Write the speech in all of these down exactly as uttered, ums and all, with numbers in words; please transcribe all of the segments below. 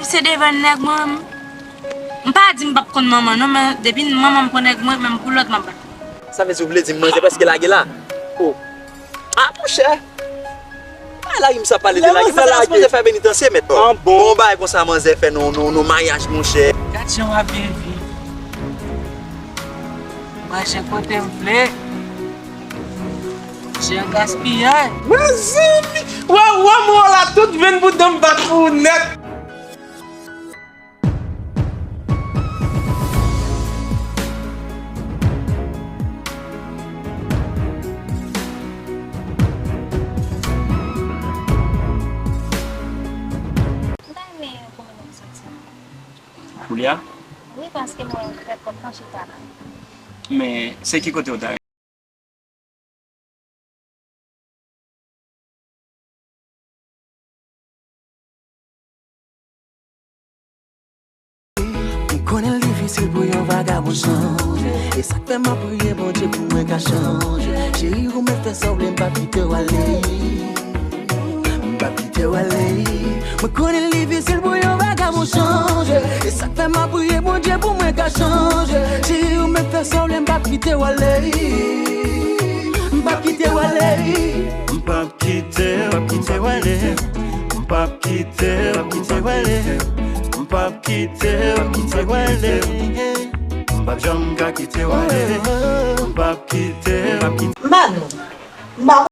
Se devan nèg mwen. M pa di m p ap konn manman non, men depi manman m pran nèg mwen, menm koulòt m ap bay. Sa vle di ou vle di m manzè prèske lage la? Oh. Ah, monchè! Ay, lari m sa pale de lage. Manzè lage. Manzè fè penitansye, mèt. Ah, bon. Bon, bagay konsa, manzè fè non, non, non, maryaj, monchè. Gad jan w ap byen viv. Manje kote m vle. Manje an gaspiyay. Mezanmi! Wè, wè, mwen la, tout venn bouda m bat pou ou nèt. M ta renmen goumen nan sòt sa. Koulye a? Wi, paske mwen fè kòb nan chita la. Men, se ki kote w ta M konnen l difisil pou yon vagabon chanje. E sa k fè m ap priye Bondye pou mwen ka chanje. Cheri, ou mèt fè sa w vle, m p ap kite w ale. M p ap kite w ale. Mwen konnen l difisil pou yon vagabon chanje. E sa k fè m ap priye Bondye pou mwen ka chanje. Cheri, ou mèt fè sa w vle, m p ap kite w ale. M p ap kite w ale. M p ap kite w, p ap kite w ale. M p ap kite w, p ap kite w ale. M p ap kite w, p ap kite w ale. M p ap janm ka kite w ale. M p ap kite w, p ap kite. M pa nou. M pa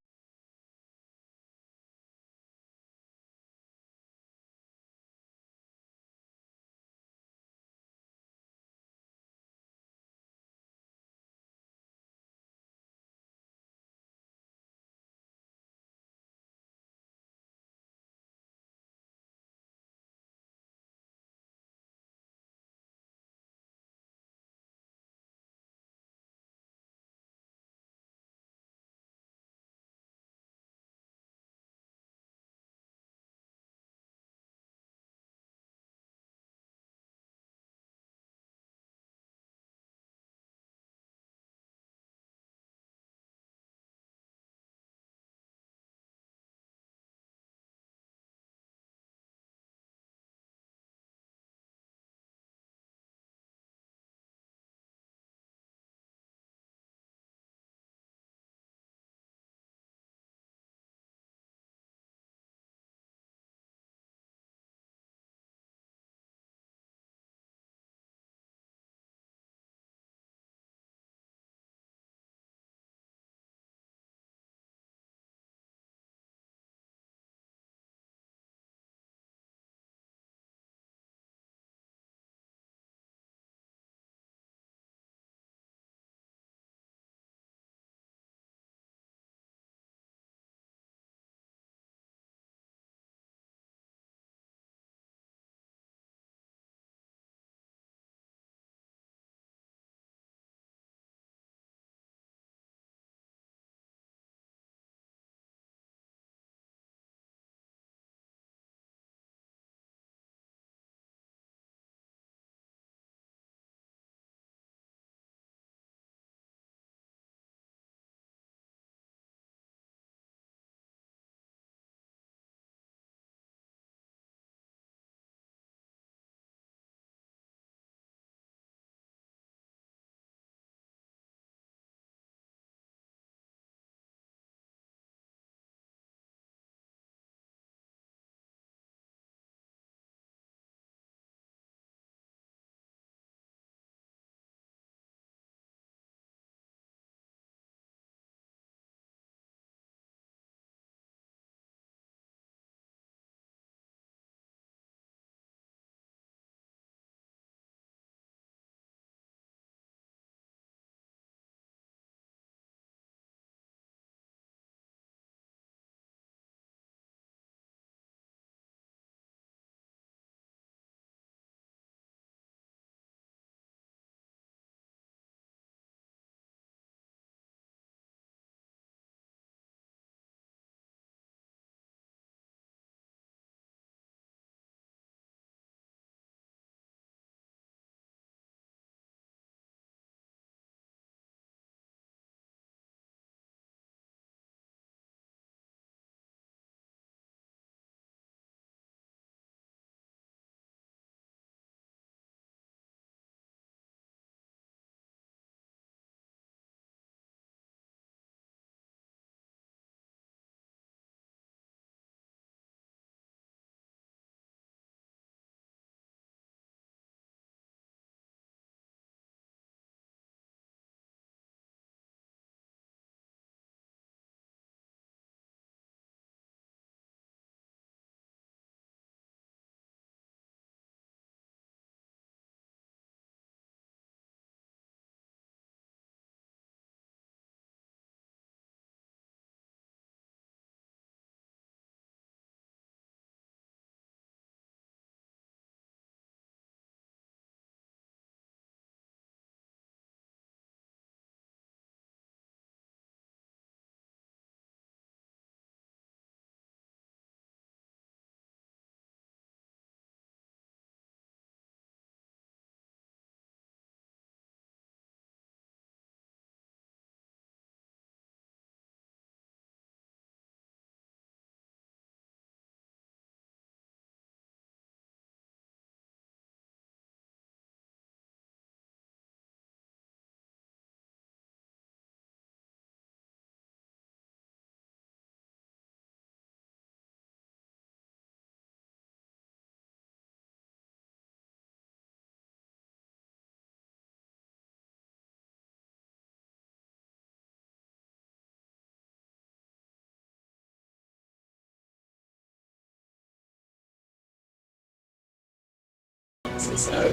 Se sa wi.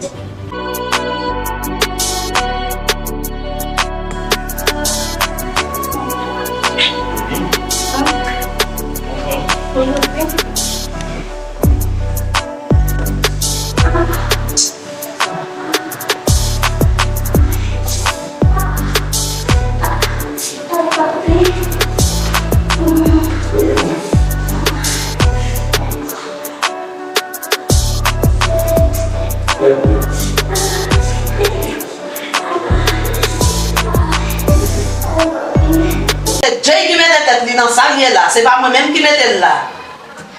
Se Jay ki mete tèt li nan sa l ye la, se pa mwen menm ki mete l la.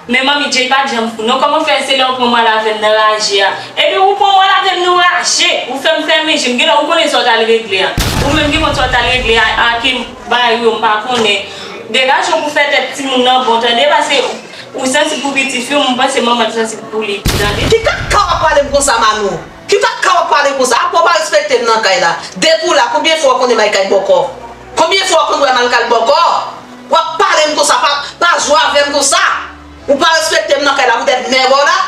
Men manmi, Jay pa t janm fou non. Kòman fè se lè w pran m al avè m nan raje a? Epi ou pran m al avè m nan raje, ou fè m fèmen je m. Genlè ou konnen sa w t al regle a. Ou menm ki konn sa w t al regle a, a ki bay yo, m pa konnen. Degaje w pou fè tèt timoun nan bon, tande, paske ou sansib pou pitit fi w, m panse manman t sansib pou li tou, tande. Ki kaka w ap pale m konsa, Manou? Ki kaka w ap pale konsa? Apa w pa respekte m nan kay la? Depi w la, konbyen fwa w konnen m al kay bòkò? Konbyen fwa w konn wè m al kay bòkò? W ap pale m konsa, pa, pa jwe avè m konsa. Ou pa respekte m nan kay la poutèt nèg w la.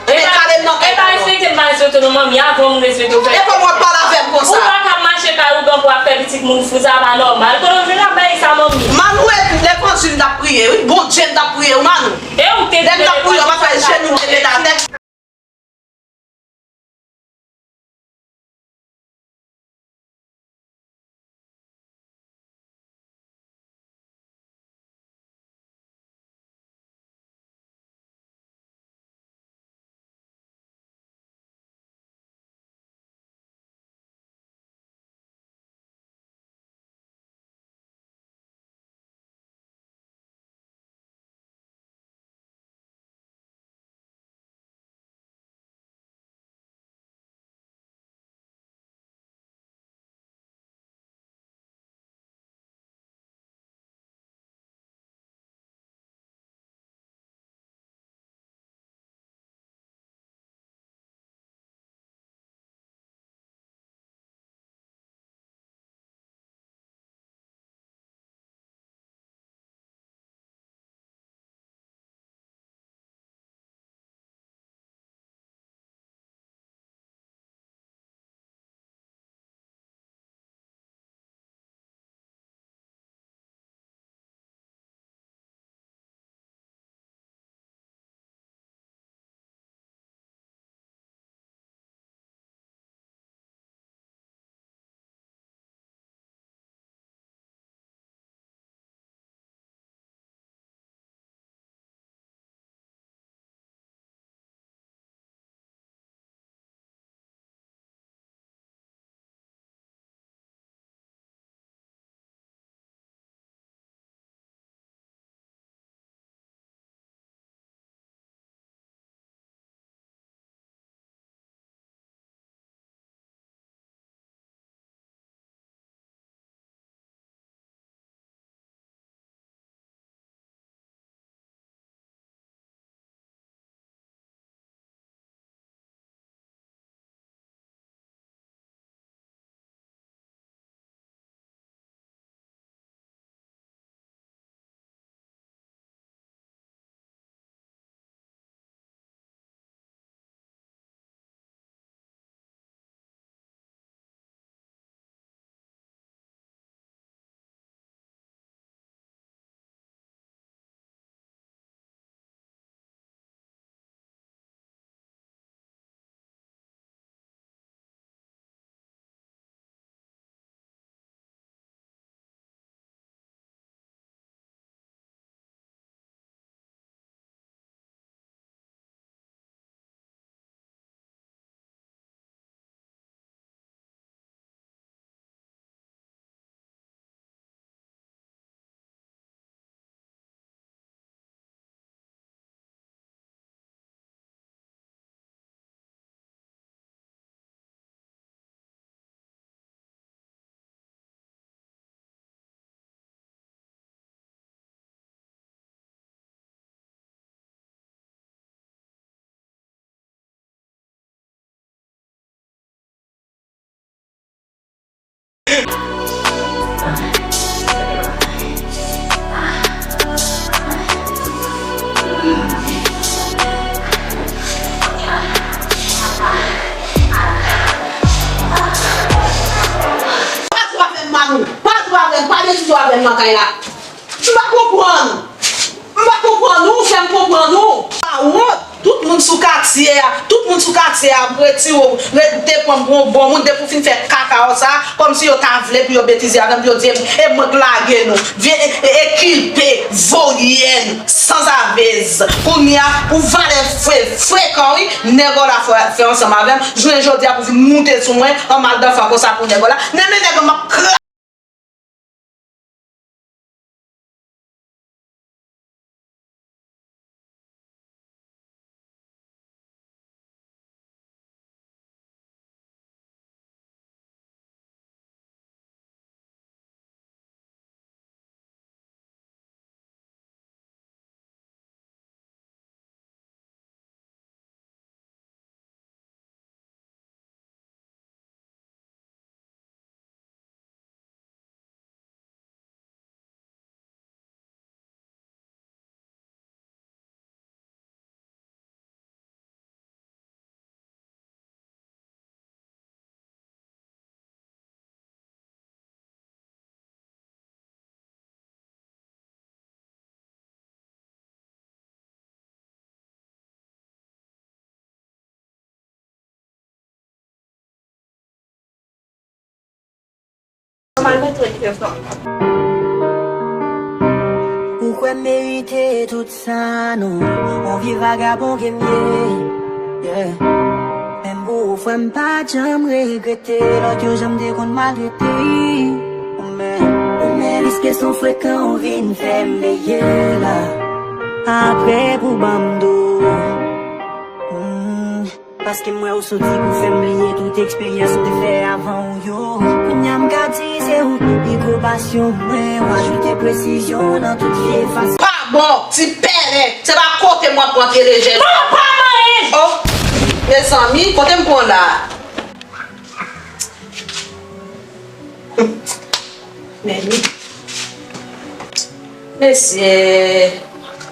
Ebyen, kale m nan kay la non. E pa respekte m pa respekte w non, manmi, avan m respekte w. E kòman w ap pale avè m konsa? Ou pa ka mache kay ougan pou w ap fè pitit moun fou, sa pa nòmal. Kote w jwenn ap bay sa, manmi? Manou, e levanjil n t ap priye wi, Bondye n t ap priye wi, Manou. E ou te... Lè n t ap priye, w pa fè jenou m te mete atè. Nan kay la. M pa konprann. M pa konprann ou, fè m konprann ou. Pa wont, tout moun sou katye a, tout moun sou katye a ap retire w, te pran m pou yon bon moun, depi w fin fè kaka w sa, kòmsi yo ta vle pou yo betize avè m, pou yo di e mwen k lage nou. Vye e, e, ekilpe, voyèn, sanzavèz. Kounye a, ou valè fre, frekan wi, nèg w la fè, fè ansanm avè m. Jounen jodi a pou vin moute sou mwen, an mal danfan konsa pou nèg w la. Men, men nèg m ap kra- Ou kwè m merite tout sa, non? On vye vagabon ke m ye. Yeah. Menm pou ou, frè m, pa janm regrete. Lòt yo janm te konn maltrete. Ou men, ou men, riske son frekan ou vin fè m peye la. Apre pou ban m do. Hmm, paske m wè ou soti pou fè m bliye tout eksperyans m te fè avan ou yo. Kounye a m ka di se ou ki pi gwo pasyon mwen. Ou ajoute presizyon nan tout vye fason. Pa bon, ti pèlen, se pa kote m w ap rantre lejè. Bon, pa manyen! Oh, mezanmi, kote m pran la? Men wi. Mesye,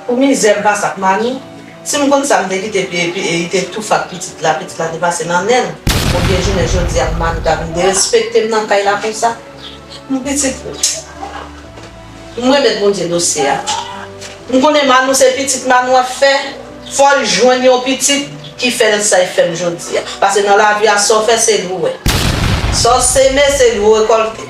pou mizè m pase ak Manou, si m konn sa m te kite pi, pi, e li te toufe ak pitit la, pitit la te pase nan nen l. Ebyen, jounen jodi a, Manou ta vin derespekte m nan kay la konsa. M pitit, m remèt Bondye dosye a. M konnen Manou se pitit Manou ap fè. Fò l jwenn yon pitit ki fè l sa l fè m jodi a. Paske nan lavi a, sa w fè, se li w wè. Sa w seme, se li w rekòlte.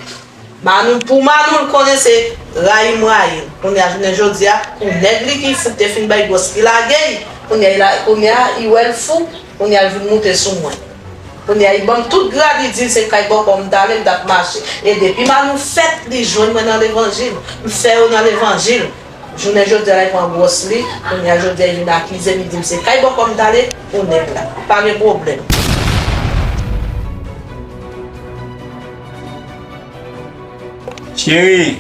Manou, pou Manou, l konnen se rayi m rayi l. Kounye a, jounen jodi a, pou nèg li ki fout te fin bay gwòs li lage l, kounye a, kounye a, li wè l fou, kounye a, l vin moute sou mwen. Kounye a, li ban m tout grad, li di se kay bòkò m t ale, m t ap mache. E depi Manou fèt, li jwenn mwen nan levanjil. M fè yo nan levanjil. Jounen jodi a la, li pran gwòs li. Kounye a, jodi a, li vin akize m, li di m se kay bòkò m t ale pou nèg la. Pa gen pwoblèm. Cheri,